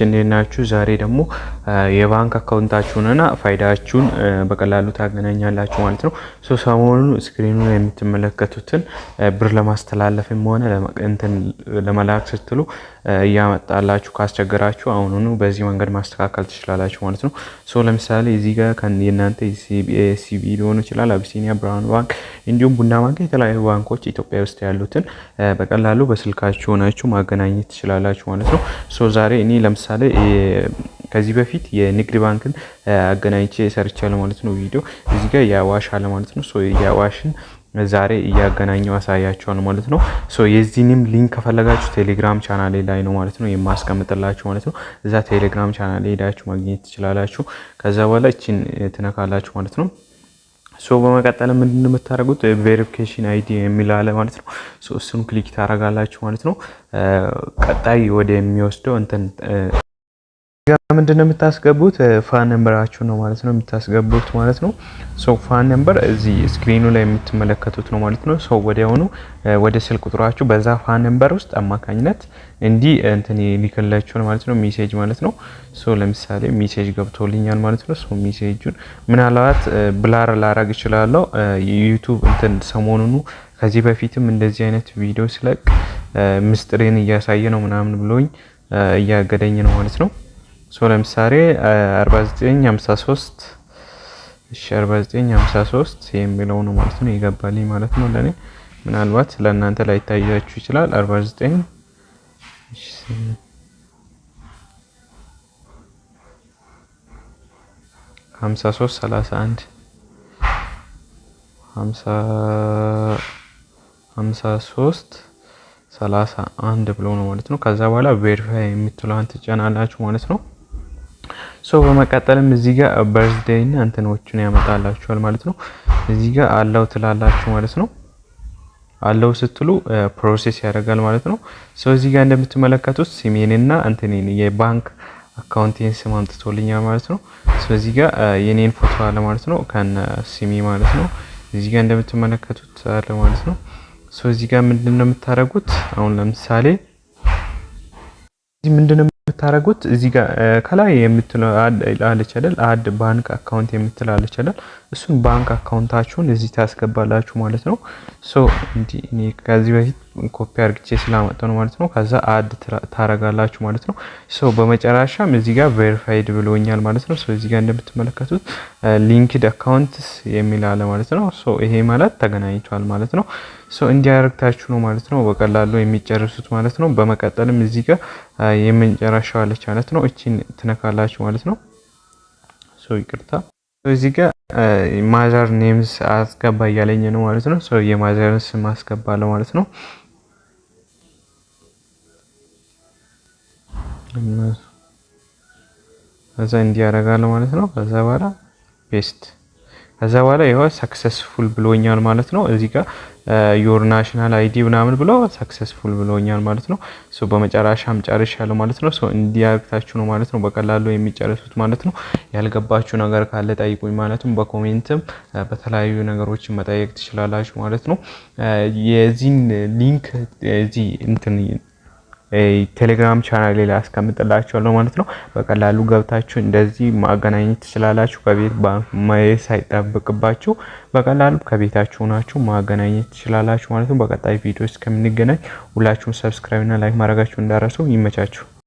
እንዴት ናችሁ? ዛሬ ደግሞ የባንክ አካውንታችሁንና ፋይዳችሁን በቀላሉ ታገናኛላችሁ ማለት ነው። So ሰሞኑን screen ኑ ላይ የምትመለከቱትን ብር ለማስተላለፍም ሆነ እንትን ለመላክ ስትሉ እያመጣላችሁ ካስቸገራችሁ አሁኑኑ በዚህ መንገድ ማስተካከል ትችላላችሁ ማለት ነው። So ለምሳሌ እዚህ ጋር የእናንተ CBE ሊሆን ይችላል፣ አቢሲኒያ፣ ብርሃን ባንክ እንዲሁም ቡና ባንክ፣ የተለያዩ ባንኮች ኢትዮጵያ ውስጥ ያሉትን በቀላሉ በስልካችሁ ሆናችሁ ማገናኘት ትችላላችሁ ማለት ነው። So ዛሬ እኔ ለምሳሌ ከዚህ በፊት የንግድ ባንክን አገናኝቼ ሰርቻለሁ ማለት ነው። ቪዲዮ እዚህ ጋር የአዋሽ አለ ማለት ነው። So የአዋሽን ዛሬ እያገናኘው አሳያችኋለሁ ማለት ነው። So የዚህንም link ከፈለጋችሁ ቴሌግራም ቻናሌ ላይ ነው ማለት ነው የማስቀምጥላችሁ ማለት ነው። እዛ ቴሌግራም ቻናሌ ሄዳችሁ ማግኘት ትችላላችሁ። ከዛ በኋላ እቺን ትነካላችሁ ማለት ነው። So በመቀጠል ምንድን ነው የምታደርጉት? Verification ID የሚል አለ ማለት ነው። So እሱን click ታደርጋላችሁ ማለት ነው። ቀጣይ ወደ የሚወስደው እንትን ምንድን ነው የምታስገቡት? FAN number ኣችሁ ነው ማለት ነው የምታስገቡት ማለት ነው። So FAN number እዚህ screen ኑ ላይ የምትመለከቱት ነው ማለት ነው። So ወዲያውኑ ወደ ስልክ ቁጥራችሁ በዛ FAN number ውስጥ አማካኝነት እንዲህ እንትን ይልክላችኋል ማለት ነው፣ message ማለት ነው። So ለምሳሌ message ገብቶልኛል ማለት ነው። So message ኡን ምናልባት blur ላረግ እችላለሁ። ዩቲዩብ እንትን ሰሞኑኑ ከዚህ በፊትም እንደዚህ አይነት ቪዲዮ ስለቅ ምስጢሬን እያሳየ ነው ምናምን ብሎኝ እያገደኝ ነው ማለት ነው። So ለምሳሌ 4953፣ እሺ፣ 4953 የሚለው ነው ማለት ነው ይገባልኝ ማለት ነው። ለኔ ምናልባት ለእናንተ ላይታያችሁ ይችላል። 49፣ እሺ፣ 53 31 53 31 ብሎ ነው ማለት ነው። ከዛ በኋላ verify የምትለዋን ትጫናላችሁ ማለት ነው። So በመቀጠልም እዚህ ጋር birthday እና እንትኖቹን ያመጣላችኋል ማለት ነው። እዚህ ጋር allow ትላላችሁ ማለት ነው። Allow ስትሉ process ያደርጋል ማለት ነው። So እዚህ ጋር እንደምትመለከቱት ስሜንና እንትኔን የባንክ አካውንቴን ስም አምጥቶልኛል ማለት ነው። So እዚህ ጋር የኔን ፎቶ አለ ማለት ነው፣ ከነ ስሜ ማለት ነው። እዚህ ጋር እንደምትመለከቱት አለ ማለት ነው። So እዚህ ጋር ምንድን ነው የምታደርጉት? አሁን ለምሳሌ ምንድን ነው የምታደርጉት? እዚህ ጋር ከላይ የምትለው አለች አይደል? Add bank account የምትል አለች አይደል? እሱን ባንክ አካውንታችሁን እዚህ ታስገባላችሁ ማለት ነው። So እንዲህ እኔ ከዚህ በፊት ኮፒ አርግቼ ስላመጣሁ ነው ማለት ነው። ከዛ add ታረጋላችሁ ማለት ነው። So በመጨረሻም እዚህ ጋር verified ብሎኛል ማለት ነው። So እዚህ ጋር እንደምትመለከቱት linked accounts የሚል አለ ማለት ነው። So ይሄ ማለት ተገናኝቷል ማለት ነው። So እንዲህ አርጋችሁ ነው ማለት ነው በቀላሉ የሚጨርሱት ማለት ነው። በመቀጠልም እዚህ ጋር የመጨረሻው አለች ማለት ነው። እቺን ትነካላችሁ ማለት ነው። So ይቅርታ፣ እዚህ ጋር mother names አስገባ እያለኝ ነው ማለት ነው። So የ mother ን ስም አስገባለሁ ማለት ነው። ከዛ እንዲህ ያደርጋለሁ ማለት ነው። ከዛ በኋላ paste፣ ከዛ በኋላ ይኸው successful ብሎኛል ማለት ነው። እዚህ ጋር your national ID ምናምን ብሎ successful ብሎኛል ማለት ነው። So በመጨረሻም ጨርሻለሁ ማለት ነው። So እንዲህ አርጋችሁ ነው ማለት ነው በቀላሉ የሚጨርሱት ማለት ነው። ያልገባችሁ ነገር ካለ ጠይቁኝ ማለትም በ comment ም በተለያዩ ነገሮችን መጠየቅ ትችላላችሁ ማለት ነው። የዚህን link እዚህ እንትን ቴሌግራም ቻናል ላይ አስቀምጥላችኋለሁ ማለት ነው። በቀላሉ ገብታችሁ እንደዚህ ማገናኘት ትችላላችሁ። ከቤት ባንክ መሄድ ሳይጠበቅባችሁ በቀላሉ ከቤታችሁ ሆናችሁ ማገናኘት ትችላላችሁ ማለት ነው። በቀጣይ ቪዲዮ እስከምንገናኝ ሁላችሁም subscribe እና like ማድረጋችሁ እንዳትረሱ። ይመቻችሁ።